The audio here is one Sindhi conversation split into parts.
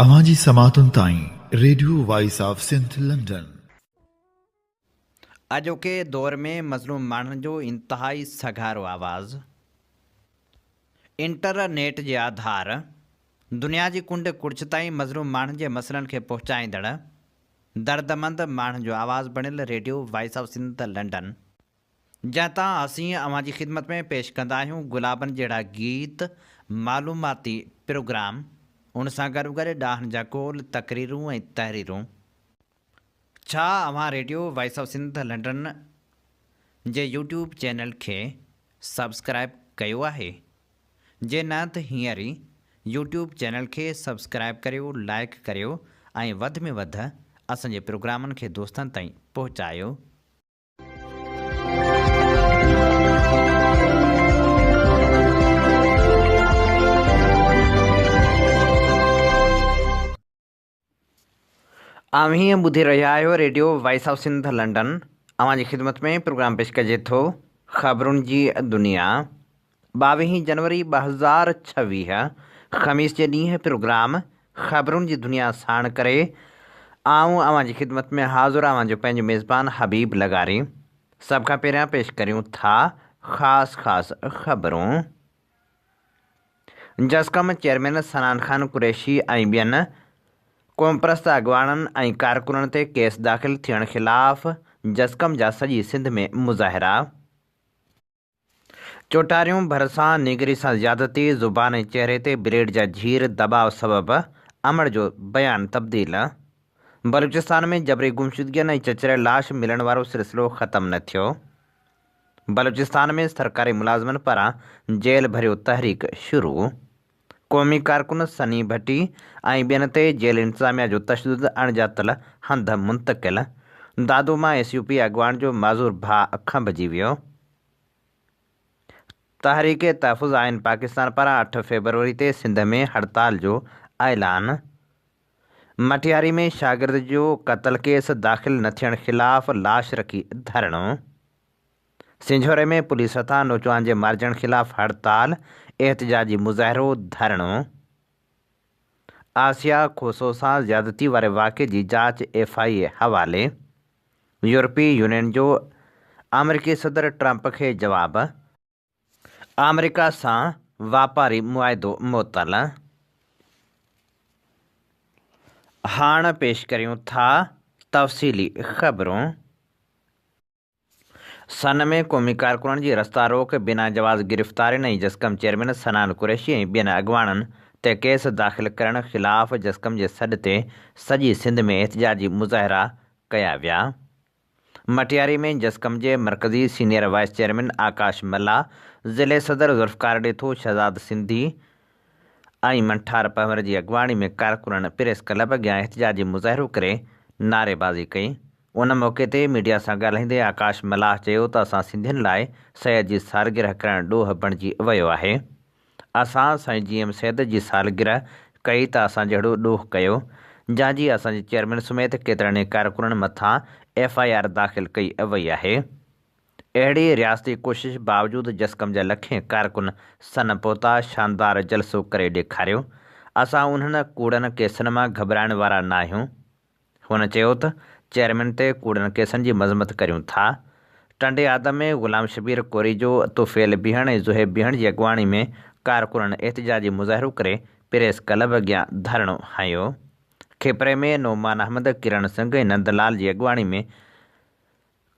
اوهان جي سماعتن تائين radio voice of Sindh London. اڄوڪي دور ۾ مظلوم ماڻهن جو انتهائي سگهارو آواز انٽر نيٽ جي آڌار دنيا جي ڪنڊ ڪڙڇ تائين مظلوم ماڻهن جي مسئلن کي پهچائيندڙ دردمند ماڻهن جو آواز بڻيل radio voice of Sindh London جنهن تان اسين اوهان جي خدمت ۾ پيش ڪندا آهيون گلابن جهڙا گيت، معلوماتي پروگرام، ان سان گڏوگڏ ڏاهن جا قول، تقريرون ۽ تحريرون. ڇا اوهان radio voice of Sindh London جي يوٽيوب چينل کي سبسڪرائيب ڪيو آهي؟ جي نه ته هينئر ئي يوٽيوب چينل کي سبسڪرائيب ڪريو، لائيڪ ڪريو ۽ وڌ ۾ وڌ اسان جي پروگرامن کي دوستن تائين پهچايو. اوهين ٻڌي رهيا آهيو radio voice of Sindh London اوهان جي خدمت ۾ پروگرام پيش ڪجي ٿو خبرن جي دنيا 22 جنوري 2026 خميس جي ڏينهن پروگرام خبرن جي دنيا ساڻ ڪري آئون اوهان جي خدمت ۾ حاضر اوهان جو پنهنجو ميزبان حبيب لغاري سڀ کان پهريان پيش ڪريون ٿا خاص خاص خبرون جسقم چيئرمين صنعان خان قريشي ۽ ٻين قومپرست اڳواڻن ۽ ڪارڪنن تي ڪيس داخل ٿيڻ خلاف جسقم جا سڄي سنڌ ۾ مظاهرا. چوٽاريون ڀرسان نينگري سان زيادتي، زبان ۽ چهري تي بريڊ جا جهير، دٻاء سبب امڙ جو بيان تبديل. بلوچستان ۾ جبري گمشدگين ۽ چچريل لاش ملڻ وارو سلسلو ختم نه ٿيو. بلوچستان ۾ سرڪاري ملازمن پاران جيل ڀريو تحريڪ شروع. قومي ڪارڪن سني ڀٽي ۽ ٻين تي جيل انتظاميا جو تشدد، اڻڄاتل هنڌ منتقل. دادو مان ايس يو پي اڳواڻ جو معذور ڀاء کنڀجي ويو. تحريڪ تحفظ آئين پاڪستان پاران اٺ فيبروري تي سنڌ ۾ هڙتال جو اعلان، مٽياري ۾ شاگرد جو قتل ڪيس داخل نه ٿيڻ خلاف لاش رکي ڌرڻو، سنجهوري ۾ پوليس هٿان نوجوان جي مارجڻ خلاف هڙتال، احتجاجي مظاهرو، ڌرڻو، آسيا کوسو سان زيادتي واري واقعي جي جاچ ايف I اي حوالي. يورپي يونين جو آمريڪي صدر ٽرمپ کي جواب. آمريڪا سان واپاري معاهدو معطل. هاڻ پيش ڪريون ٿا تفصيلي خبرون. سن ۾ قومي ڪارڪنن جي رستا روڪ، بنا جواز گرفتارين ۽ جسقم چيئرمين صنعان قريشي ۽ ٻين اڳواڻن تي ڪيس داخل ڪرڻ خلاف جسقم جي سڏ تي سڄي سنڌ ۾ احتجاجي مظاهرا ڪيا ويا. مٽياري ۾ جسقم جي مرڪزي senior vice chairman Akash Mallah, ضلعي صدر ذوالفقار ڏيٿو، شهزاد سنڌي ۽ منٺار پنهور جي اڳواڻي ۾ ڪارڪنن پريس ڪلب اڳيان احتجاجي مظاهرو ڪري نعريبازي ڪئي. ان موقعي تي ميڊيا سان ڳالهائيندي آڪاش ملاح چيو ته اسان سنڌين لاء سيد جي سالگرهه ڪرڻ ڏوهه بڻجي ويو آهي. اسان سائين جي ايم سيد جي سالگرهه ڪئي ته اسان جهڙو ڏوهه ڪيو، جنهن جي اسان جي چيئرمين سميت ڪيترن ئي ڪارڪنن مٿان ايف I R داخل ڪئي وئي آهي. اهڙي رياستي ڪوشش باوجود جسقم جا لکين ڪارڪن سن پهتا، شاندار جلسو ڪري ڏيکاريو. اسان انهن ڪوڙن ڪيسن مان گهٻرائڻ وارا ناهيون. هن چيو ته چيئرمين تي ڪوڙن ڪيسن جي مذمت ڪريون ٿا. ٽنڊي آدم ۾ غلام شبير ڪوريجو، طفيل بيهڻ ۽ زوهيب بيهڻ جي اڳواڻي ۾ ڪارڪنن احتجاجي مظاهرو ڪري پريس ڪلب اڳيان ڌرڻو هنيو. کپري ۾ نعمان احمد، ڪرڻ سنگهه ۽ نند لال جي اڳواڻي ۾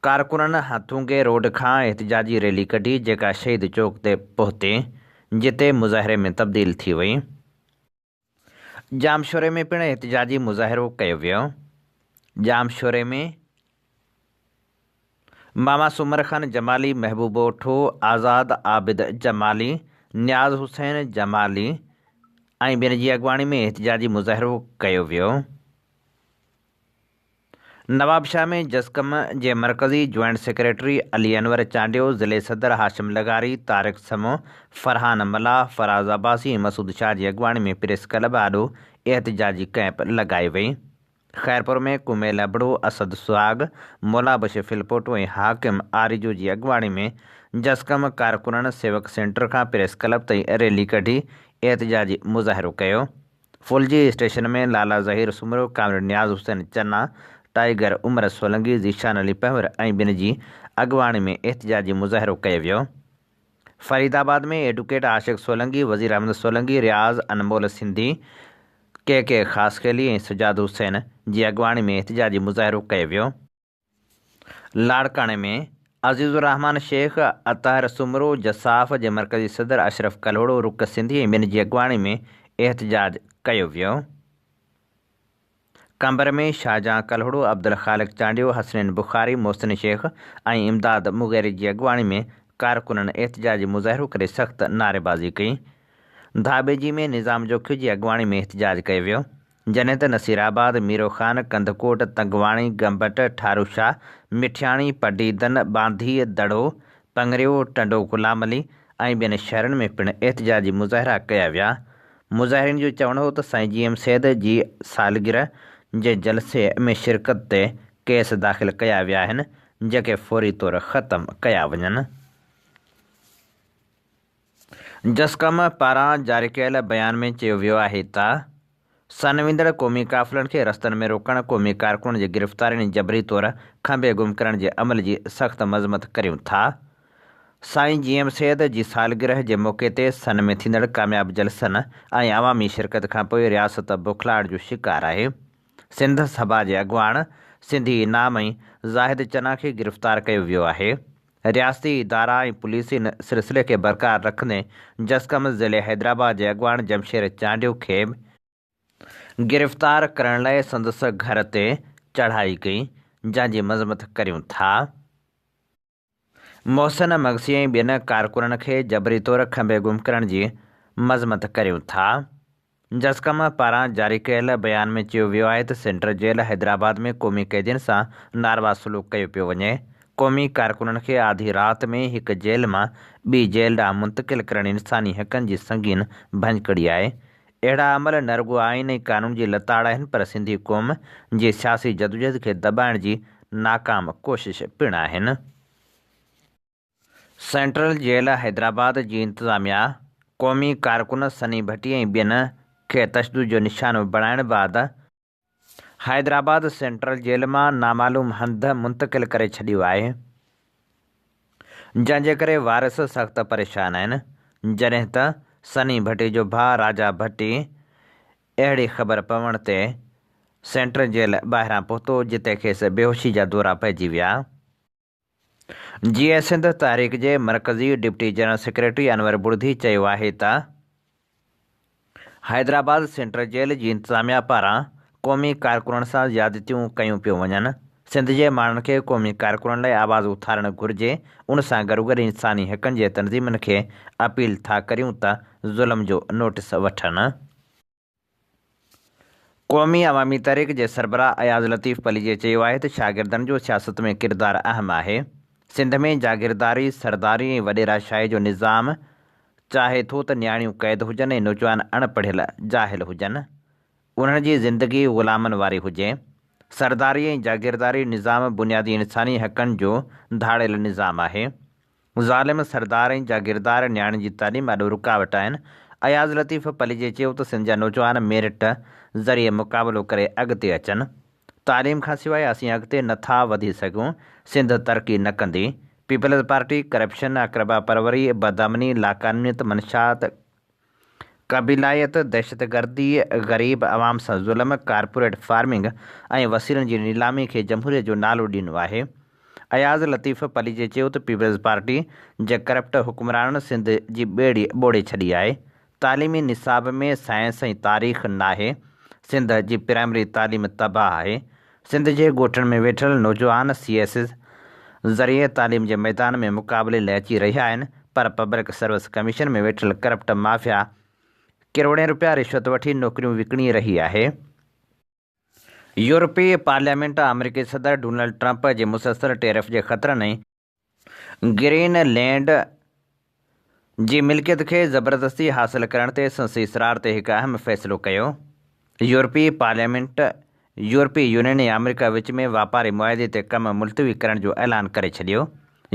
ڪارڪنن هٿونگي روڊ کان احتجاجي ريلي ڪڍي جيڪا شهيد چوڪ تي پهتي جتي مظاهري ۾ تبديل ٿي وئي. ڄامشوري ۾ پڻ احتجاجي مظاهرو ڪيو ويو. ڄامشوري ۾ ماما سومر خان جمالي، محبوب اوٺو، آزاد عابد جمالي، نياز حسين جمالي ۽ ٻين جي اڳواڻي ۾ احتجاجي مظاهرو ڪيو ويو. نوابشاهه ۾ جسقم جي مرڪزي جوائنٽ سيڪريٽري علي انور چانڊيو، ضلعي صدر هاشم لغاري، طارق سمون، فرحان ملاح، فراز عباسي ۽ مسعود شاهه جي اڳواڻي ۾ پريس ڪلب آڏو احتجاجي ڪئمپ لڳائي وئي. خيرپور ۾ ڪميل ابڙو، اسد سهاڳ، مولا بخش ڦلپوٽو ۽ حاڪم آريجو جي اڳواڻي ۾ جسقم ڪارڪنن سيوڪ سينٽر کان پريس ڪلب تائين ريلي ڪڍي احتجاجي مظاهرو ڪيو. Phulji station ۾ Lala Zaheer Soomro, comrade Niaz Hussain Channa, tiger Umar Solangi, Zeeshan Ali Panhwar ۽ ٻين جي اڳواڻي ۾ احتجاجي مظاهرو ڪيو ويو. فريد آباد ۾ ايڊوڪيٽ عاشق سولنگي، وزير احمد سولنگي، رياض انمول سنڌي، ڪي ڪي خاصخيلي ۽ سجاد حسين جي اڳواڻي ۾ احتجاجي مظاهرو ڪيو ويو. لاڙڪاڻي ۾ عزيز الرحمان شيخ، اطهر سومرو، جساف جي مرڪزي صدر اشرف ڪلهوڙو، رڪ سنڌي ۽ ٻين جي اڳواڻي ۾ احتجاج ڪيو ويو. قمبر ۾ شاهجهان ڪلهوڙو، عبدالخالق چانڊيو، حسنين بخاري، محسن شيخ ۽ امداد مغيري جي اڳواڻي ۾ ڪارڪنن احتجاجي مظاهرو ڪري سخت نعريبازي ڪئي. ڌاٻيجي ۾ نظام جوکيو جي اڳواڻي ۾ احتجاج ڪيو ويو. جڏهن ته نصيرآباد، ميروخان، ڪنڌڪوٽ، تنگواڻي، گمبٽ، ٺاروشاهه، مٺياڻي، پڊعيدن، ٻانڌي، دڙو، پڱريو، ٽنڊو غلام علي ۽ ٻين شهرن ۾ پڻ احتجاجي مظاهرا ڪيا ويا. مظاهرين جو چوڻ هو ته سائين جي ايم سيد جي سالگرهه جي جلسي ۾ شرڪت تي ڪيس داخل ڪيا ويا آهن، جيڪي فوري طور ختم ڪيا وڃن. جسقم پاران جاري ڪيل بيان ۾ چيو ويو آهي ته سن ويندڙ قومي قافلن کي رستن ۾ روڪڻ، قومي ڪارڪنن جي گرفتارين ۽ جبري طور کنڀي گم ڪرڻ جي عمل جي سخت مذمت ڪريون ٿا. سائين جي ايم سيد جي سالگرهه جي موقعي تي سن ۾ ٿيندڙ ڪامياب جلسن ۽ عوامي شرڪت کانپوء رياست بوکلاهٽ جو شڪار آهي. سنڌ سڀا جي اڳواڻ سنڌي انعام ۽ زاهد چنا کي گرفتار ڪيو ويو آهي. رياستي ادارا ۽ پوليس ان سلسلي کي برقرار رکندي جسقم ضلعي حيدرآباد جي اڳواڻ جمشير چانڊيو کي گرفتار ڪرڻ لاء سندس گهر تي چڙهائي ڪئي جنهن جي مذمت ڪريون ٿا. محسن مگسي ۽ ٻين ڪارڪنن کي جبري طور کنڀي گم ڪرڻ جي مذمت ڪريون ٿا. جسقم پاران جاري ڪيل بيان ۾ چيو ويو آهي ته سينٽرل جيل حيدرآباد ۾ قومي قيدين سان ناروا سلوڪ ڪيو پيو وڃي، قومي ڪارڪنن کي آڌي رات ۾ هڪ جيل مان ٻي جيل ڏانهن منتقل ڪرڻ انساني حقن جي سنگين ڀڃڪڙي آهي، اهڙا عمل نه رڳو آئين ۽ قانون جي لتاڙ آهن پر سنڌي قوم جي سياسي جدوجهد کي دٻائڻ جي ناڪام ڪوشش پڻ آهن. سينٽرل جيل حيدرآباد جي انتظاميا قومي ڪارڪن سني ڀٽي ۽ ٻين کي تشدد جو نشانو بڻائڻ بعد حيدرآباد سينٽرل جيل مان نامعلوم هنڌ منتقل ڪري ڇڏيو آهي، جنهن جي ڪري وارث سخت پريشان آهن، جڏهن ته سني ڀٽي جو ڀاء راجا ڀٽي اهڙي خبر پوڻ تي سينٽرل جيل ٻاهران پهتو، جتي کيس بيهوشي جا دورا پئجي ويا. جيئي سنڌ تحريڪ جي مرڪزي deputy general secretary Anwar Burdi چيو آهي ته حيدرآباد سينٽرل جيل جي انتظاميا پاران قومي ڪارڪنن سان زيادتيون ڪيون پيون وڃن، سنڌ جي ماڻهن کي قومي ڪارڪنن لاء آواز اٿارڻ گهرجي، ان سان گڏوگڏ انساني حقن جي تنظيمن کي اپيل ٿا ڪريون ته ظلم جو نوٽيس وٺن. قومي عوامي تحريڪ جي سربراهه اياز لطيف پليجي چيو آهي ته شاگردن جو سياست ۾ ڪردار اهم آهي، سنڌ ۾ جاگيرداري، سرداري ۽ وڏيرا شاهي جو نظام چاهي ٿو ته نياڻيون قيد هجن ۽ نوجوان اڻ پڙهيل جاهل هجن، انهن جي زندگي غلامن واري هجي، سرداري ۽ جاگيرداري نظام بنيادي انساني حقن جو ڌاڙيل نظام آهي. ظالم سردار ۽ جاگيردار نياڻين جي تعليم آڏو رڪاوٽ آهن. اياز لطيف پليجي چيو ته سنڌ جا نوجوان ميرٽ ذريعي مقابلو ڪري اڳتي اچن. تعليم کانسواء اسين اڳتي نه ٿا وڌي سگهون، سنڌ ترقي نه ڪندي. پيپلز پارٽي ڪرپشن، اقربا پروري، بدامني، لاقانونيت، منشيات، قبيلائيت، دهشتگردي، غريب عوام سان ظلم، ڪارپوريٽ فارمنگ ۽ وسيلن جي نيلامي کي جمهوريت جو نالو ڏنو آهي. اياز لطيف پليجي چيو ته پيپلز پارٽي جي ڪرپٽ حڪمرانن سنڌ جي ٻيڙي ٻوڙي ڇڏي آهي. تعليمي نصاب ۾ سائنس ۽ تاريخ ناهي، سنڌ جي پرائمري تعليم تباهه آهي، سنڌ جي ڳوٺن ۾ ويٺل نوجوان سي ايس ايس ذريعي تعليم جي ميدان ۾ مقابلي لاء اچي رهيا آهن پر پبلڪ سروس ڪميشن ۾ ويٺل ڪرپٽ مافيا ڪروڙين رپيا رشوت وٺي نوڪريون وڪڻي رهي آهي. يورپي پارليامينٽ آمريڪي صدر ڊونلڊ ٽرمپ جي مسلسل ٽيرف جي خطرن ۽ گرين لينڊ جي ملڪيت کي زبردستي حاصل ڪرڻ تي سنسي اصرار تي هڪ اهم فيصلو ڪيو. يورپي پارليامينٽ يورپي يونين ۽ آمريڪا وچ ۾ واپاري معاهدي تي ڪم ملتوي ڪرڻ جو اعلان ڪري ڇڏيو.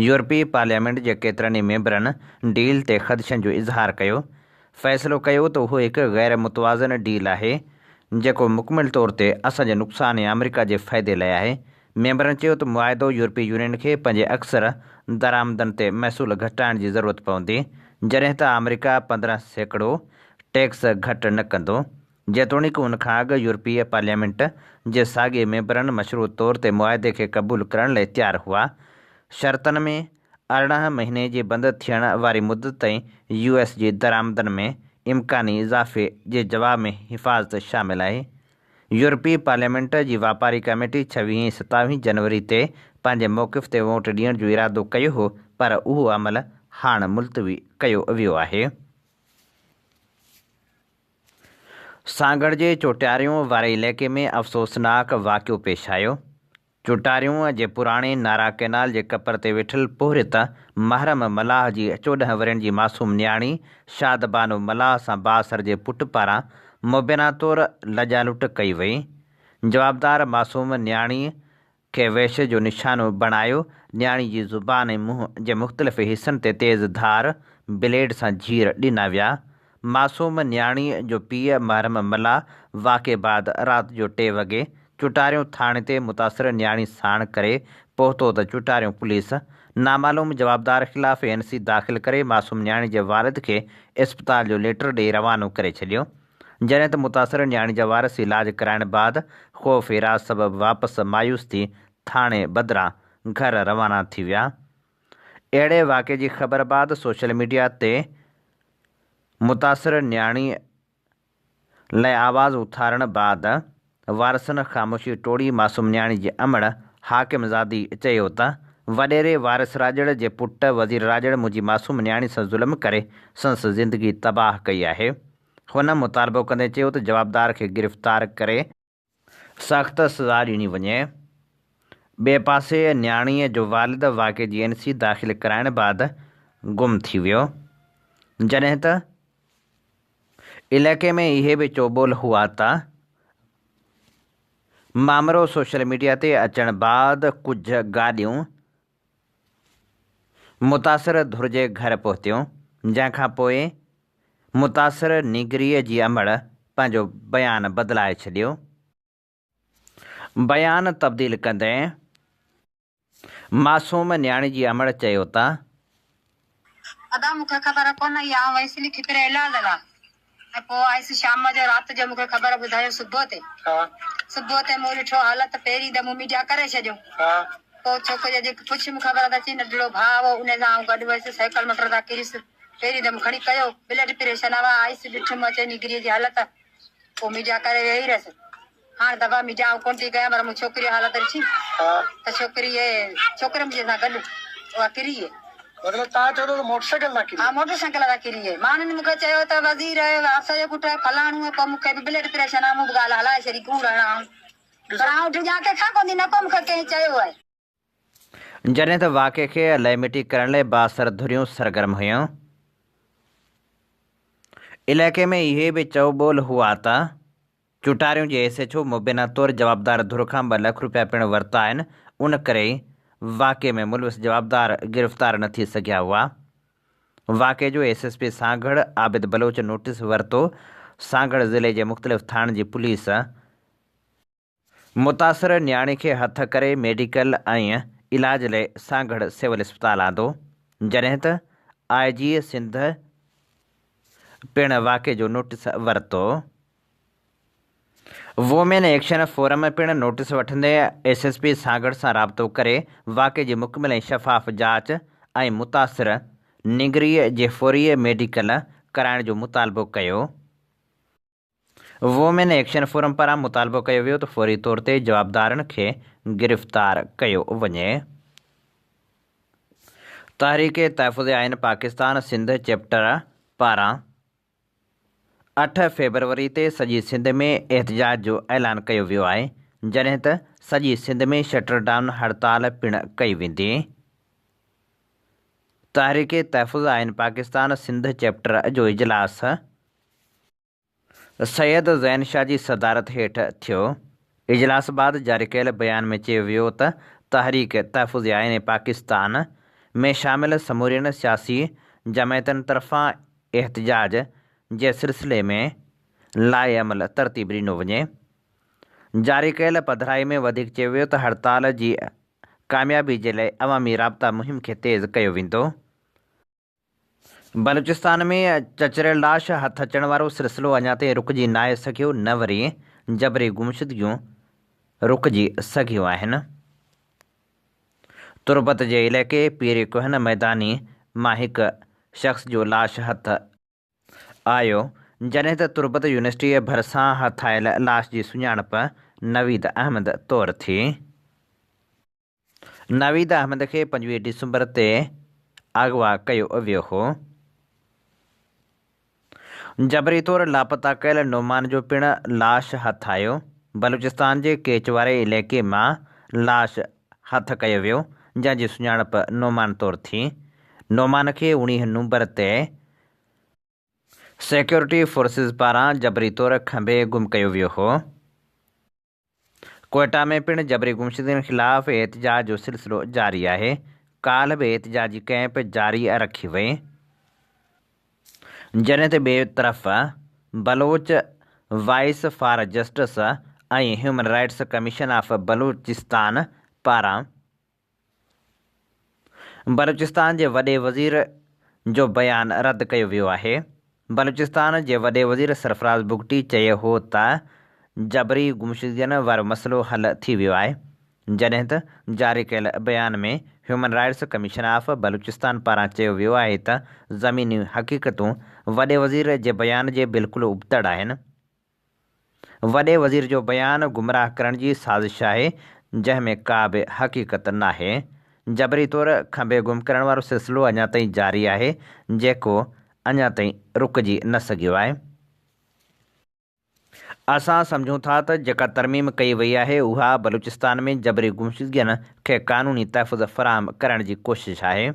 يورپي پارليامينٽ جي ڪيترن ئي ميمبرن ڊيل تي خدشن جو اظهار ڪيو. فيصلو ڪيو ته اهو هڪ غير متوازن ڊيل آهي، جيڪو مڪمل طور تي اسان جي نقصان ۽ آمريڪا جي فائدي لاء آهي. ميمبرن چيو ته معاهدو يورپي يونين کي پنهنجي اڪثر درآمدن تي محصول گهٽائڻ جي ضرورت پوندي، جڏهن ته آمريڪا 15% ٽيڪس گهٽ نه ڪندو. جيتوڻيڪ ان کان اڳ يورپي پارليامينٽ جي ساڳئي ميمبرن مشروط طور تي معاهدي کي قبول ڪرڻ لاء تيار هئا. شرطن ۾ 18 مهيني جي بند ٿيڻ واري مدت تائين يو ايس جي درآمدن ۾ امڪاني اضافي جي جواب ۾ حفاظت شامل آهي. يورپي پارليامينٽ جي واپاري ڪميٽي ڇويهين ۽ ستاويهين جنوري تي پنهنجي موقف تي ووٽ ڏيڻ جو ارادو ڪيو هو پر اهو عمل هاڻ ملتوي ڪيو ويو آهي. سانگهڙ جي چوٽياريون واري علائقي ۾ افسوسناڪ واقعو پيش آيو. چوٽاريون جي پراڻي نارا ڪئنال جي ڪپر تي ويٺل پورهيت محرم ملاح جي 14 ورهين جي معصوم نياڻي شاد بانو ملاح سان بااثر جي پٽ پاران مبينا طور لڄالٽ ڪئي وئي. جوابدار معصوم نياڻي کي وحشي جو نشانو بڻايو، نياڻي جي زبان ۽ منهن جي مختلف حصن تي تيز ڌار بليڊ سان جهير ڏنا ويا. معصوم نياڻي جو پيء محرم ملاح واقعي بعد رات جو ٽي وڳي چوٽاريون ٿاڻي تي متاثر نياڻي ساڻ ڪري پهتو ته چوٽاريون پوليس نامعلوم جوابدار خلاف اين سي داخل ڪري معصوم نياڻي جي والد کي اسپتال جو ليٽر ڏئي روانو ڪري ڇڏيو. جڏهن ته متاثر نياڻي جا وارث علاج ڪرائڻ بعد خوف هراس سبب واپس مايوس ٿي ٿاڻي بدران گهر روانا ٿي ويا. اهڙي واقعي جي خبر بعد سوشل ميڊيا تي متاثر نياڻي لاء آواز اٿارڻ بعد وارثن خاموشي ٽوڙي معصوم نياڻي جي امڙ حاڪم زادي چيو ته وڏيري وارث راڄڙ جي پٽ وزير راڄڙ منهنجي معصوم نياڻي سان ظلم ڪري سندس زندگي تباهه ڪئي آهي. هن مطالبو ڪندي چيو ته جوابدار کي گرفتار ڪري سخت سزا ڏني وڃي. ٻئي پاسي نياڻيء جو والد واقعي جي اين سي داخل ڪرائڻ بعد گم ٿي ويو، جڏهن ته علائقي ۾ اهي به چوٻول هئا ته مامرو سوشل ميڊيا تي اچڻ بعد ڪجهه گاڏيون متاثر ڌر جي گهر پهتيون، جنهن کان پوء متاثر نينگريء جي امڙ پنهنجو بيان بدلائي ڇڏيو. بيان تبديل ڪندي معصوم نياڻي جي امڙ چيو ته. ادا مون کي خبر ڪونه هئي، آئون ويس لکي پري علاج لاء ۽ پوء آيس شام جو رات جو مون کي خبر ٻڌايو صبح تي صبح تي مون ڏٺو حالت پهرين ته مون ميڊيا ڪري ڇڏيو پوء ڇوڪري جي پڇيم خبر ته چي ننڍڙو ڀاء هو ان سان آئون گڏ ويس سائيڪل موٽر تان ڪريس پهرين ته مون کڻي ڪيو بلڊ پريشن هوا آيس ڏٺم اچي نگري جي حالت پوء ميڊيا ڪري ويهي رهيس هاڻ دفعا ميڊيا آئون ڪونه ٿي ڪيان پر مون ڇوڪري جي حالت ڏٺي ته ڇوڪري ڇوڪري منهنجي سان گڏ اها ڪري هئي. مطلب توهان چئو ٿا ته موٽر سائيڪل تان ڪري. ها موٽر سائيڪل تان ڪري هئي. ماڻهن مون کي چيو ته وزير آفسر جو پٽ آهي فلاڻو آهي پوء مون کي به بلڊ پريشر آهي مون به ڳالهه هلائي ڇڏي ڪوڙ هڻان آئون پر آئون ڊڄان ڪنهن کان ڪونه ٿي نه ڪو مون کي ڪنهن چيو آهي. جڏهن ته واقعي کي لئي مٽي ڪرڻ لاء بااثر ڌريون سرگرم هيون. علائقي ۾ اهي به چئو ٻول هئا ته چوٽاريون جي ايس ايڇ او مبينا طور جوابدار ڌر کان 2 لک روپيا پڻ ورتا آهن، ان ڪري ئي واقعي ۾ ملوث جوابدار گرفتار نه ٿي سگهيا هئا. واقعي جو S S P Sanghar Abid Baloch notice ورتو، سانگهڙ ضلعي جي مختلف ٿاڻن جي پوليس متاثر نياڻي کي هٿ ڪري ميڊيڪل ۽ علاج لاء سانگهڙ سول اسپتال آندو، جڏهن ته آء جي سنڌ پڻ واقعي جو نوٽيس ورتو. وومين ايڪشن فورم پڻ نوٽيس وٺندي ايس ايس پي سانگهڙ سان رابطو ڪري واقعي جي مڪمل ۽ شفاف جاچ ۽ متاثر نينگريء جي فوري ميڊيڪل ڪرائڻ جو مطالبو ڪيو. وومين ايڪشن فورم پاران مطالبو ڪيو ويو ته فوري طور تي جوابدارن کي گرفتار ڪيو وڃي. تحريڪ تحفظ آئين پاڪستان سنڌ چيپٽر پاران 8 فيبروري تي سڄي سنڌ ۾ احتجاج جو اعلان ڪيو ويو آهي، جڏهن ته سڄي سنڌ ۾ شٽر ڊائون هڙتال پڻ ڪئي ويندي. تحريڪ تحفظ آئين پاڪستان سنڌ چيپٽر جو اجلاس سيد زين شاهه جي صدارت هيٺ ٿيو. اجلاس بعد جاري ڪيل بيان ۾ چيو ويو ته تحريڪ تحفظ آئين پاڪستان ۾ شامل سمورين سياسي جماعتن طرفان احتجاج جي سلسلي ۾ لائحه عمل ترتيب ڏنو وڃي. جاري ڪيل پڌرائي ۾ وڌيڪ چيو ويو ته هڙتال جي ڪاميابي جي لاء عوامي رابطا مهم کي تيز ڪيو ويندو. بلوچستان ۾ چچريل لاش هٿ اچڻ وارو سلسلو اڃا تائين رڪجي ناهي سگهيو نه وري جبري گمشدگيون رڪجي سگهيون آهن. تربت جي علائقي پيري ڪهن ميداني مان هڪ شخص جو لاش هٿ آيو جڏهن ته تربت يونيورسٽيء ڀرسان هٿ آيل لاش جي سڃاڻپ نويد احمد طور ٿي. نويد احمد کي 25 ڊسمبر تي اغوا ڪيو ويو هو. جبري طور لاپتا ڪيل نعمان جو پڻ لاش هٿ آيو. بلوچستان جي ڪيچ واري علائقي مان لاش هٿ ڪيو ويو، جنهن جي سڃاڻپ نعمان طور ٿي. نعمان کي 19 نومبر تي سيڪيورٽي فورسز پاران جبري طور کنڀي گم ڪيو ويو هو. ڪوئيٽا ۾ پڻ جبري گمشدگين خلاف احتجاج جو سلسلو جاري آهي، ڪالهه به احتجاجي ڪئمپ جاري رکي وئي، جڏهن ته ٻئي طرف Baloch voice for justice ۽ human rights commission of Balochistan پاران بلوچستان جي وڏي وزير جو بيان رد ڪيو ويو آهي. بلوچستان جي وڏي وزير سرفراز بگٽي چيو هو ته جبري گمشدگين وارو مسئلو حل ٿي ويو آهي، جڏهن ته جاري ڪيل بيان ۾ human rights commission of Balochistan پاران چيو ويو آهي ته زميني حقيقتون وڏي وزير جي بيان جي بلڪل ابتڙ آهن. وڏي وزير جو بيان گمراهه ڪرڻ جي سازش آهي، جنهن ۾ ڪا به حقيقت ناهي. جبري طور کنڀي گم ڪرڻ وارو سلسلو اڃا تائين جاري آهي، جيڪو اڃا تائين رڪجي نه سگهيو آهي. اسان سمجهون ٿا ته جيڪا ترميم ڪئي وئي آهي، اها بلوچستان ۾ جبري گمشدگين کي قانوني تحفظ فراهم ڪرڻ جي ڪوشش آهي.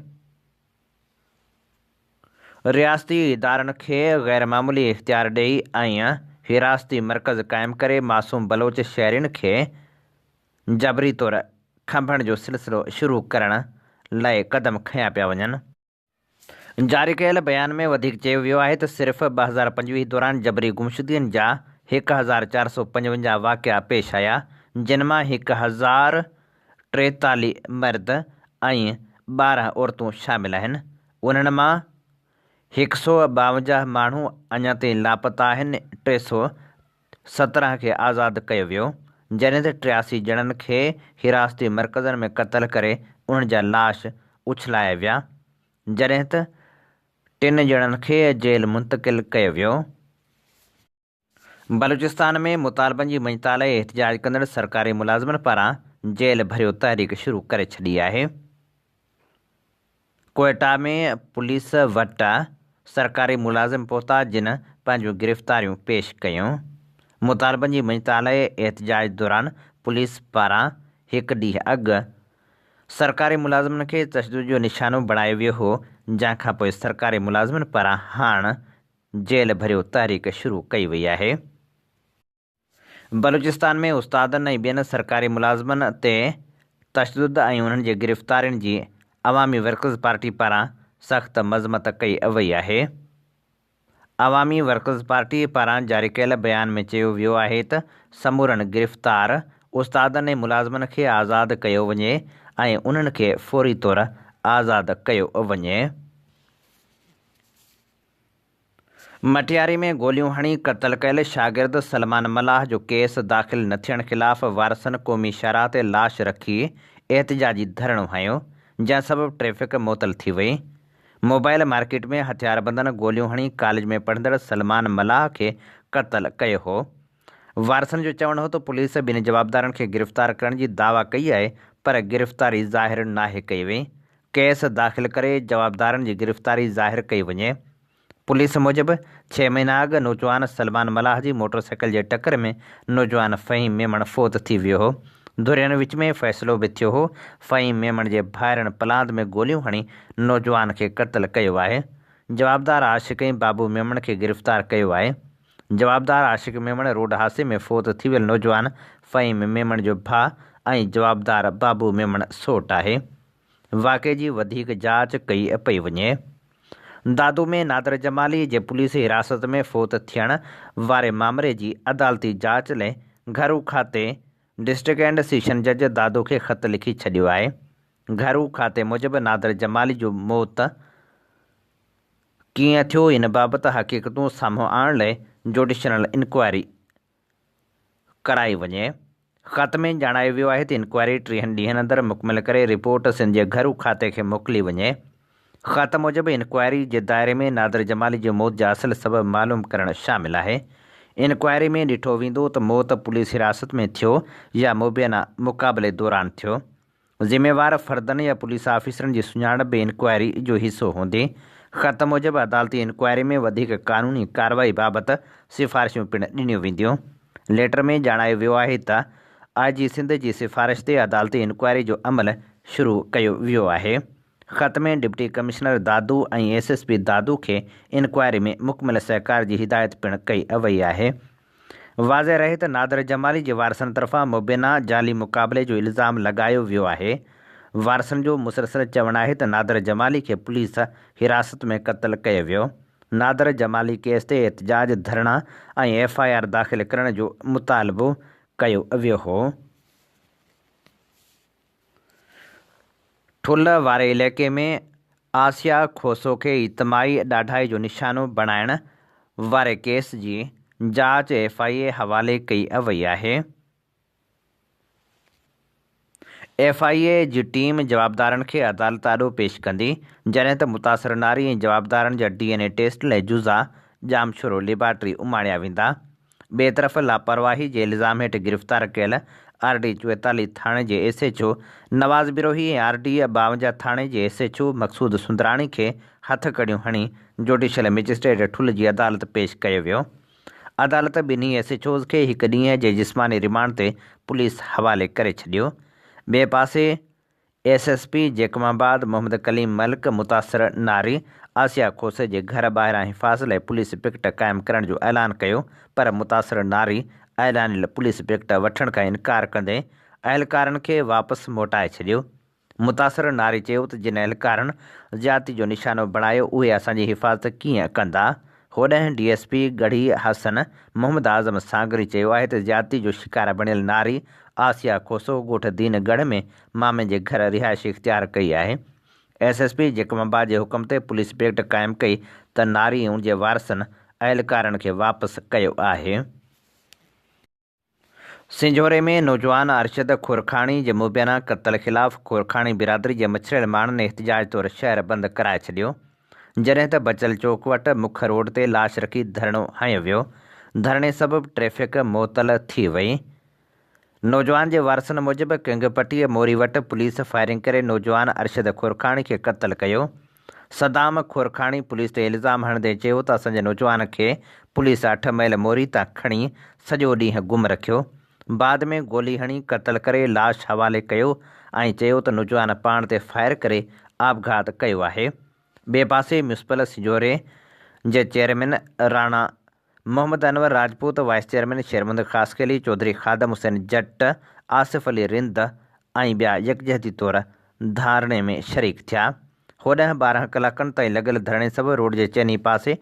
رياستي ادارن کي غير معمولي اختيار ڏئي ۽ حراستي مرڪز قائم ڪري معصوم بلوچ شهرين کي جبري طور کنڀڻ جو سلسلو شروع ڪرڻ لاء قدم کنيا پيا وڃن. جاري ڪيل بيان ۾ وڌيڪ چيو ويو آهي ته صرف 2025 دوران جبري گمشدگين جا 1455 واقعا پيش آيا جن مان 1043 مرد ۽ 12 عورتون شامل آهن، انهن مان 152 ماڻهو اڃا تائين لاپتا آهن، 317 کي آزاد ڪيو ويو، جڏهن ته 83 ڄڻن کي حراستي مرڪزن ۾ قتل ڪري انهن جا لاش اڇلايا ويا، جڏهن ته ٽن ڄڻن کي جيل منتقل ڪيو ويو. بلوچستان ۾ مطالبن جي مڃتا لاء احتجاج ڪندڙ سرڪاري ملازمن پاران جيل ڀريو تحريڪ شروع ڪري ڇڏي آهي. ڪوئيٽا ۾ پوليس وٽ سرڪاري ملازم پهتا جن پنهنجون گرفتاريون پيش ڪيون. مطالبن جي مڃتا لاء احتجاج دوران پوليس پاران هڪ ڏينهن اڳ سرڪاري ملازمن کي تشدد جو نشانو بڻايو ويو هو جنهن کانپوء سرڪاري ملازمن پاران هاڻ جيل ڀريو تحريڪ شروع ڪئي وئي آهي. بلوچستان ۾ استادن ۽ ٻين سرڪاري ملازمن تي تشدد ۽ انهن جي گرفتارين جي عوامي ورڪرز پارٽي پاران سخت مذمت ڪئي وئي آهي. عوامي ورڪرز پارٽي پاران جاري ڪيل بيان ۾ چيو ويو آهي ته سمورن گرفتار استادن ۽ ملازمن کي آزاد ڪيو وڃي ۽ انهن کي فوري طور آزاد ڪيو وڃي. مٽياري ۾ گوليون هڻي قتل ڪيل شاگرد سلمان ملاح جو ڪيس داخل نه ٿيڻ خلاف وارثن قومي شاهراهه تي لاش رکي احتجاجي ڌرڻو هنيو، جنهن سبب ٽريفڪ معطل ٿي وئي. موبائل مارڪيٽ ۾ هٿياربندن گوليون هڻي ڪاليج ۾ پڙهندڙ سلمان ملاح کي قتل ڪيو هو. وارثن جو چوڻ هو ته پوليس ٻن جوابدارن کي گرفتار ڪرڻ جي دعويٰ ڪئي آهي پر گرفتاري ظاهر ناهي ڪئي وئي. ڪيس داخل ڪري جوابدارن جي گرفتاري ظاهر ڪئي وڃي. پوليس موجب ڇهه مهينا اڳ نوجوان سلمان ملاح جي موٽرسائيڪل جي ٽڪر ۾ نوجوان فهيم ميمڻ فوت ٿي ويو هو. ڌرين وچ ۾ فيصلو به ٿيو هو. فهيم ميمڻ جي ڀائرن پلاند ۾ گوليون هڻي نوجوان کي قتل ڪيو آهي. جوابدار عاشق ۽ بابو ميمڻ کي گرفتار ڪيو آهي. جوابدار عاشق ميمڻ روڊ حادثي ۾ فوت ٿي ويل نوجوان فهيم ميمڻ جو ڀاء ۽ جوابدار بابو ميمڻ سوٽ آهي. واقعي جي وڌيڪ جاچ ڪئي پئي وڃي. دادو ۾ نادر جمالي جي پوليس حراست ۾ فوت ٿيڻ واري مامري جي عدالتي جاچ لئه گهرو کاتي ڊسٽرڪٽ اينڊ سيشن جج دادو کي خط لکي ڇڏيو آهي. گهرو کاتي موجب نادر جمالي جو موت ڪيئن ٿيو ان بابت حقيقتون سامهون آڻڻ لئه جوڊيشنل انڪوائري ڪرائي وڃي. خط ۾ ڄاڻايو ويو آهي ته انڪوائري ٽيهن ڏينهن اندر مڪمل ڪري رپورٽ سنڌ جي گهرو کاتي کي موڪلي وڃي. خط موجب انڪوائري جي دائري ۾ نادر جمالي جي موت جا اصل سبب معلوم ڪرڻ شامل آهي. انڪوائري ۾ ڏٺو ويندو ته موت پوليس حراست ۾ ٿيو يا مبينا مقابلي دوران ٿيو. ذميوار فردن يا پوليس آفيسرن جي سڃاڻپ به انڪوائري جو حصو هوندي. خط موجب عدالتي انڪوائري ۾ وڌيڪ قانوني ڪارروائي بابت سفارشون پڻ ڏنيون وينديون. ليٽر ۾ ڄاڻايو ويو آهي ته آء جي سنڌ جي سفارش تي عدالتي انڪوائري جو عمل شروع ڪيو ويو آهي. خط ۾ deputy commissioner Dadu ۽ S S P Dadu کي انڪوائري ۾ مڪمل سهڪار جي هدايت پڻ ڪئي وئي آهي. واضح رهي ته نادر جمالي جي وارثن طرفان مبينا جعلي مقابلي جو الزام لڳايو ويو آهي. وارثن جو مسلسل چوڻ آهي ته نادر جمالي کي پوليس حراست ۾ قتل ڪيو ويو. نادر جمالي ڪيس تي احتجاج، ڌرڻا ۽ ايف I R داخل ڪرڻ جو مطالبو ڪيو ويو هو. ٺلهه واري علائقي ۾ آسيا کوسو کي اجتماعي ڏاڍائي جو نشانو بڻائڻ واري ڪيس جي جاچ ايف I اي حوالي ڪئي وئي آهي. ايف I اي جي ٽيم جوابدارن کي عدالت آڏو پيش ڪندي، جڏهن ته متاثر ناري ۽ جوابدارن جا ڊي اين اي ٽيسٽ لاء جزا ڄامشورو ليبارٽري اماڻيا ويندا. ٻئي طرف لاپرواهي جي الزام هيٺ گرفتار ڪيل آر ڊي 44 ٿاڻي جي S H O Nawaz Brohi ۽ R D 52 ٿاڻي جي S H O Maqsood Sundrani کي هٿ ڪڙيون هڻي جوڊيشل مئجسٽريٽ ٺل جي عدالت پيش ڪيو ويو. عدالت ٻنهي ايس ايڇ اوز کي هڪ ڏينهن جي جسماني رمانڊ تي پوليس حوالي ڪري ڇڏيو. ٻئي پاسي S S P Jacobabad Muhammad Kaleem Malik متاثر ناري آسيا کوسي جي گهر ٻاهران حفاظت لاء پوليس پڪٽ قائم ڪرڻ جو اعلان ڪيو پر متاثر ناري اعلانيل پوليس پڪٽ وٺڻ کان انڪار ڪندي اهلڪارن کي واپس موٽائي ڇڏيو. متاثر ناري چيو ته جن اهلڪارن زيادتي جو نشانو بڻايو اهي اسان جي حفاظت ڪيئن ڪندا؟ هوڏانهن D S P Garhi Hassan Muhammad Azam Sangri چيو آهي ته زيادتي جو شڪار بڻيل ناري آسيا کوسو ڳوٺ دين ڳڙهه ۾ مامي جي گهر رهائش اختيار ڪئي آهي. ايس ايس پي جيڪب آباد جي حڪم تي پوليس پيڪٽ قائم ڪئي ته ناري ۽ ان جي وارثن اهلڪارن کي واپس ڪيو آهي. سنجهوري ۾ نوجوان ارشد کورکاڻي جي مبينا قتل خلاف کورکاڻي برادري جي مڇريل ماڻهن احتجاج طور شهر بند ڪرائي ڇڏيو، جڏهن ته بچل چوڪ وٽ مک روڊ تي لاش رکي ڌرڻو هنيو ويو، ڌرڻي سبب ٽريفڪ معطل ٿي وئي. نوجوان جي وارثن موجب ڪنگ پٽي موري وٽ پوليس فائرنگ ڪري نوجوان ارشد کورکاڻي کي قتل ڪيو، صدام کورکاڻي پوليس تي الزام هڻندي چيو ته اسان جي نوجوان کي پوليس اٺ ميل موري تان کڻي سڄو ڏينهن گم رکيو، بعد ۾ گولي هڻي قتل ڪري لاش حوالي ڪيو ۽ چيو ته نوجوان پاڻ تي فائر ڪري آپگهات ڪيو آهي. ٻئي پاسي ميونسپل سجوري جي chairman Rana Muhammad Anwar Rajput, vice chairman Sher Muhammad Khaskheli, Chaudhry Khadim Hussain Jatt, Asif Ali Rind ۽ ٻيا يڪجهتي طور ڌرڻي ۾ شريڪ ٿيا. هوڏانهن 12 ڪلاڪن تائين لڳل ڌرڻي سبب روڊ جي چئني پاسي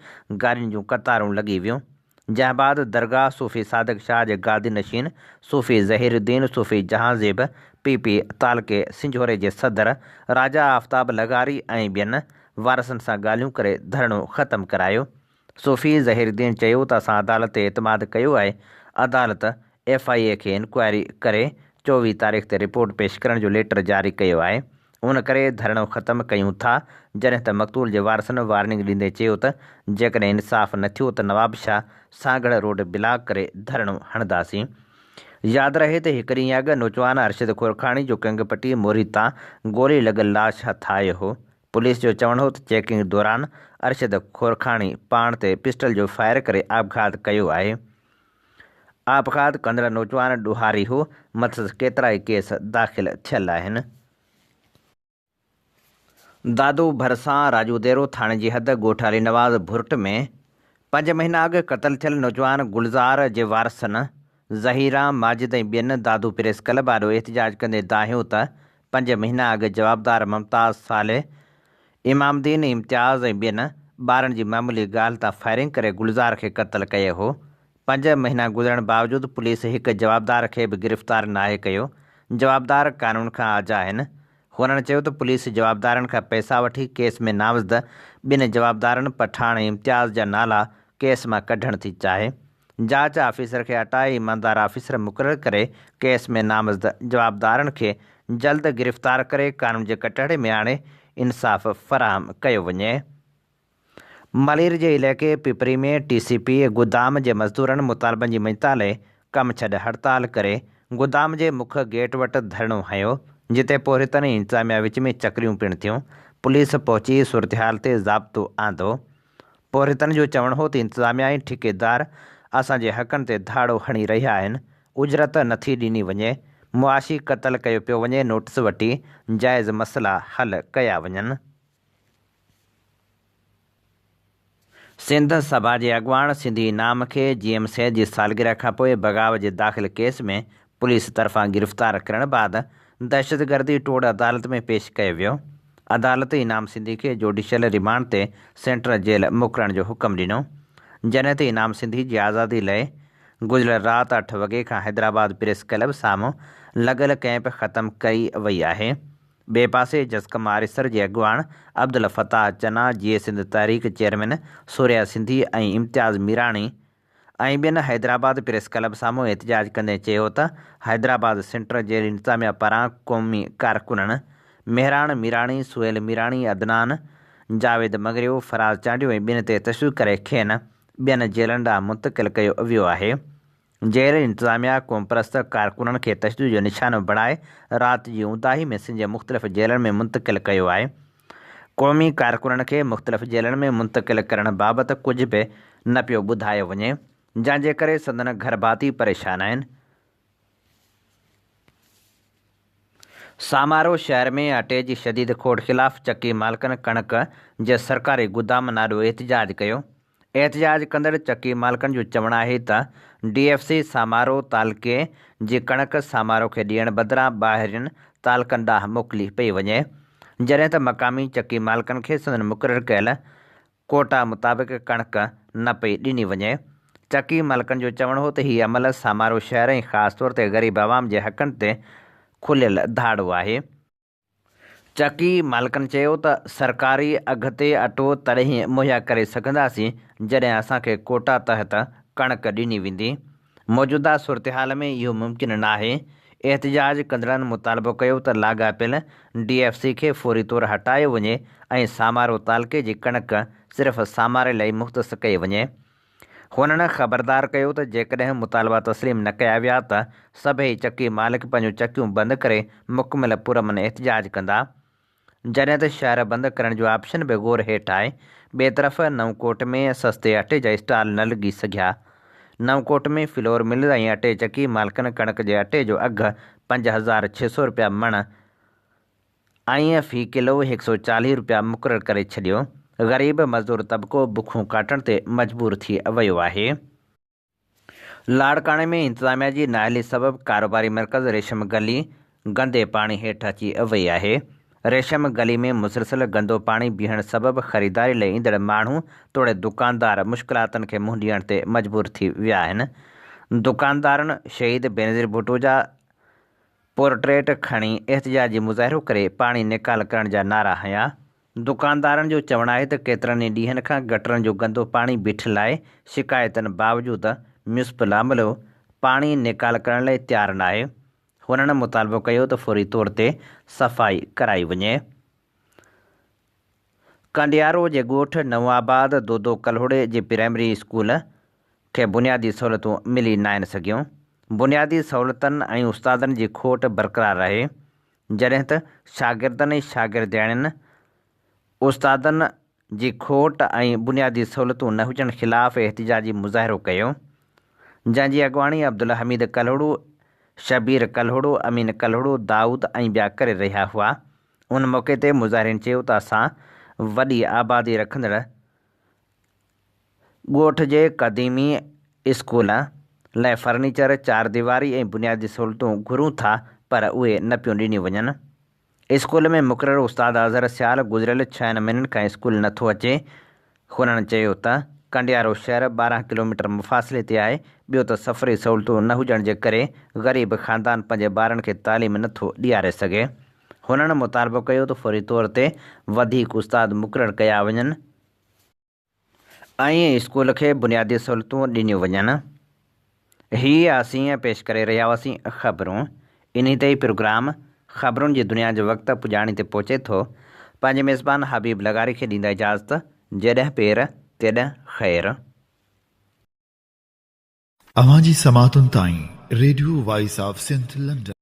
گاڏين جون قطارون لڳي ويون، جنهن بعد درگاهه صوفي صادق شاهه جي گادي نشين صوفي ظهير الدين، صوفي جهانزيب، پي پي تعلقي سنجهوري جي صدر راجا آفتاب لغاري ۽ ٻين وارثن سان ڳالهيون ڪري ڌرڻو ختم ڪرايو. صوفي ظهير الدين چيو ته اسان عدالت تي اعتماد ڪيو آهي، عدالت ايف I اي کي انڪوائري ڪري 24 تاريخ تي رپورٽ پيش ڪرڻ جو ليٽر جاري ڪيو آهي، ان ڪري ڌرڻو ختم ڪيون ٿا، جڏهن ته مقتول جي وارثن وارننگ ڏيندي چيو ته جيڪڏهن انصاف نه ٿيو ته نوابشاهه سانگهڙ روڊ بلاڪ ڪري ڌرڻو هڻنداسين. ياد رهي ته هڪ ڏينهن اڳ نوجوان ارشد کورکاڻي جو ڪنگ پٽي موري تان گولي لڳل لاش هٿ آيو هو، پوليس جو چوڻ هو ته چيڪنگ دوران ارشد کورکاڻي پاڻ تي پسٽل جو فائر ڪري آپگهات ڪيو آهي. آپگهات ڪندڙ نوجوان ڏوهاري هو، مٿس ڪيترائي ڪيس داخل ٿيل آهن. دادو ڀرسان راڄو ديرو ٿاڻي جي حد ڳوٺ علي نواز ڀرٽ ۾ پنج مهينا اڳ قتل ٿيل نوجوان گلزار جي وارثن ظهيرا ماجد ۽ ٻين دادو پريس ڪلب آڏو احتجاج ڪندي دانهيو ته پنج مهينا اڳ جوابدار ممتاز صالح، امام الدين امتياز ۽ ٻين ٻارن جي معمولي ڳالهه تان فائرنگ ڪري گلزار کي قتل ڪيو هو. پنج مهينا گذرڻ باوجود پوليس هڪ جوابدار کي به گرفتار ناهي ڪيو، جوابدار قانون کان آجا آهن. هنن چيو ته پوليس جوابدارن کان پئسا وٺي ڪيس ۾ نامزد ٻن جوابدارن پٺاڻ ۽ امتياز جا نالا ڪيس مان ڪڍڻ ٿي چاهي. جاچ آفيسر کي هٽائي ايماندار آفيسر مقرر ڪري ڪيس ۾ نامزد جوابدارن کي جلد گرفتار ڪري قانون جي ڪٽهڙي ۾ آڻي انصاف فراهم ڪيو وڃي. ملير جي علائقي پپري ۾ ٽي سي پي گدام جي مزدورن مطالبن جي مڃتا لئي ڪم ڇڏ هڙتال ڪري گدام جي مک گيٽ وٽ ڌرڻو هنيو جتي پورهيتن ۽ انتظاميا وچ ۾ چڪريون پڻ ٿيون پوليس پهچي صورتحال تي ضابطو آندو. پورهيتن جو چوڻ هو ته انتظاميا ۽ ٺيڪيدار اسان جي حقن تي ڌاڙو هڻي رهيا آهن، اجرت نٿي ڏني وڃي، معاشي قتل ڪيو پيو وڃي، نوٽس وٺي جائز مسئلا حل ڪيا وڃن. سنڌ سڀا جي اڳواڻ سنڌي انعام کي جي ايم سيد جي سالگرهه کانپوء بغاوت جي داخل ڪيس ۾ پوليس طرفان گرفتار ڪرڻ بعد دهشتگردي ٽوڙ عدالت ۾ پيش ڪيو ويو. عدالت انعام سنڌي کي جوڊيشل ريمانڊ تي سينٽرل جيل موڪلڻ جو حڪم ڏنو. جڏهن ته انعام سنڌي جي آزادي لئه گذريل رات اٺ وڳي کان حيدرآباد پريس ڪلب سامهون لڳل ڪئمپ ختم ڪئي وئي آهي. ٻئي پاسي جسقم آريسر جي اڳواڻ عبدالفتاح چنا، جيئي سنڌ تحريڪ چيئرمين سوريا سنڌي ۽ امتياز ميراڻي ۽ ٻين حيدرآباد پريس ڪلب سامهون احتجاج ڪندي چيو ته حيدرآباد سينٽرل جيل انتظاميا پاران قومي ڪارڪنن مهراڻ ميراڻي، سهيل ميراڻي، عدنان، جاويد مڱريو، فراز چانڊيو ۽ ٻين تي تشدد ڪري کين ٻين جيلن ڏانهن منتقل ڪيو ويو آهي. جيل انتظاميا قومپرست ڪارڪنن کي تشدد جو نشانو بڻائي رات جي اونداهي ۾ سنڌ جي مختلف جيلن ۾ منتقل ڪيو آهي. قومي ڪارڪنن کي مختلف جيلن ۾ منتقل ڪرڻ بابت ڪجهه به نه پيو ٻڌايو وڃي، جنهن جي ڪري سندن گهرڀاتي پريشان آهن. سامارو شهر ۾ اٽي جي شديد کوٽ خلاف چڪي مالڪن ڪڻڪ جي سرڪاري گدامن آڏو احتجاج ڪيو. احتجاج ڪندڙ چڪي مالڪن جو چوڻ آهي ته ڊي ايف سي سامارو تعلقي جي ڪڻڪ سامارو کي ڏيڻ بدران ٻاهرين تعلقن ڏانهن موڪلي پئي وڃي جڏهن ته مقامي چڪي مالڪن کي سندن مقرر ڪيل ڪوٽا مطابق ڪڻڪ نه پئي ڏني وڃي. چڪي مالڪن جو چوڻ هو ته هي عمل سامارو شهر ۽ خاص طور تي غريب عوام جي حقن تي کليل ڌاڙو آهي. چڪي مالڪن چيو ته سرڪاري اگهه تي اٽو تڏهن مهيا ڪري سگهنداسين جڏهن اسان کي ڪوٽا تحت ڪڻڪ ڏني ويندي. موجوده صورتحال ۾ اهو ممڪن ناهي. احتجاج ڪندڙن مطالبو ڪيو ته لاڳاپيل ڊي ايف سي کي فوري طور هٽايو وڃي ۽ سامارو تعلقي جي ڪڻڪ صرف ساماري لئي مختص ڪئي وڃي. هنن خبردار ڪيو ته جيڪڏهن مطالبا تسليم نه ڪيا ويا ته سڀئي چڪي مالڪ پنهنجون چڪيون بند ڪري مڪمل پرامن احتجاج ڪندا. جڏهن ته شهر بند ڪرڻ جو آپشن به غور هيٺ آهي. ٻئي طرف نئون ڪوٽ ۾ سستي اٽي جا اسٽال نه لڳي سگهيا. نئون ڪوٽ ۾ فلور ملز ۽ اٽي چڪي مالڪن ڪڻڪ جي اٽي جو اگهه 5600 رپيا مڻ ۽ في ڪلو 140 رپيا مقرر ڪري ڇڏيو، غريب مزدور طبقو بکون ڪاٽڻ تي مجبور ٿي ويو آهي. لاڙڪاڻي ۾ انتظاميا جي نااهلي سبب ڪاروباري مرڪز ريشم گلي گندي پاڻي هيٺ اچي وئي آهي. ريشم گلي ۾ مسلسل گندو پاڻي بيهڻ سبب خريداري لئي ايندڙ ماڻهو توڙي دڪاندار مشڪلاتن کي منهن ڏيڻ تي مجبور ٿي ويا آهن. دڪاندارن شهيد بينظير ڀٽو جا پورٽريٽ کڻي احتجاجي مظاهرو ڪري پاڻي نيڪال ڪرڻ جا نعرا هنيا. دڪاندارن جو چوڻ آهي ته ڪيترن ئي ڏينهن کان گٽرن جو گندو پاڻي بيٺل آهي، شڪايتن باوجود ميونسپل عملو پاڻي نيڪال ڪرڻ لاء تيار ناهي. هنن مطالبو ڪيو ته فوري طور تي صفائي ڪرائي وڃي. ڪنڊيارو جي ڳوٺ نئون آباد دودو ڪلهوڙي جي پرائمري اسڪول کي بنيادي سهولتون ملي ناهن سگهيون، بنيادي سهولتن ۽ استادن جي کوٽ برقرار رهي، جڏهن ته شاگردن ۽ شاگردياڻين استادن جي کوٽ ۽ بنيادي سهولتون نه هجڻ خلاف احتجاجي مظاهرو ڪيو، جنهن جي اڳواڻي عبدالحميد ڪلهوڙو، شبير ڪلهوڙو، امين ڪلهوڙو، دائود ۽ ٻيا ڪري رهيا هئا، ان موقعي تي مظاهرين چيو ته اسان وڏي آبادي رکندڙ ڳوٺ جي قديمي اسڪول لاء فرنيچر، چار ديواري ۽ بنيادي سهولتون گهرون ٿا پر اهي نه پيون ڏنيون وڃن. اسڪول ۾ مقرر استاد اظهر سيال گذريل ڇهن مهينن کان اسڪول نه ٿو اچي. هنن چيو ته ڪنڊيارو شهر 12 ڪلوميٽر مفاصلي تي آهي، ٻيو ته سفري سهولتون نه هجڻ جي ڪري غريب خاندان پنهنجي ٻارن کي تعليم نه ٿو ڏياري سگهي. هنن مطالبو ڪيو ته فوري طور تي وڌيڪ استاد مقرر ڪيا وڃن ۽ اسڪول کي بنيادي سهولتون ڏنيون وڃن. هي اسين پيش ڪري رهيا هئاسين خبرون. انهي تي ئي پروگرام خبرن جي دنيا جو وقت پڄاڻي تي پهچي ٿو. پنهنجي ميزبان حبيب لغاري کي ڏيندا اجازت جيڏهن پير تيڏهن خير. اوهان جي سماعتن تائين radio voice of Sindh London.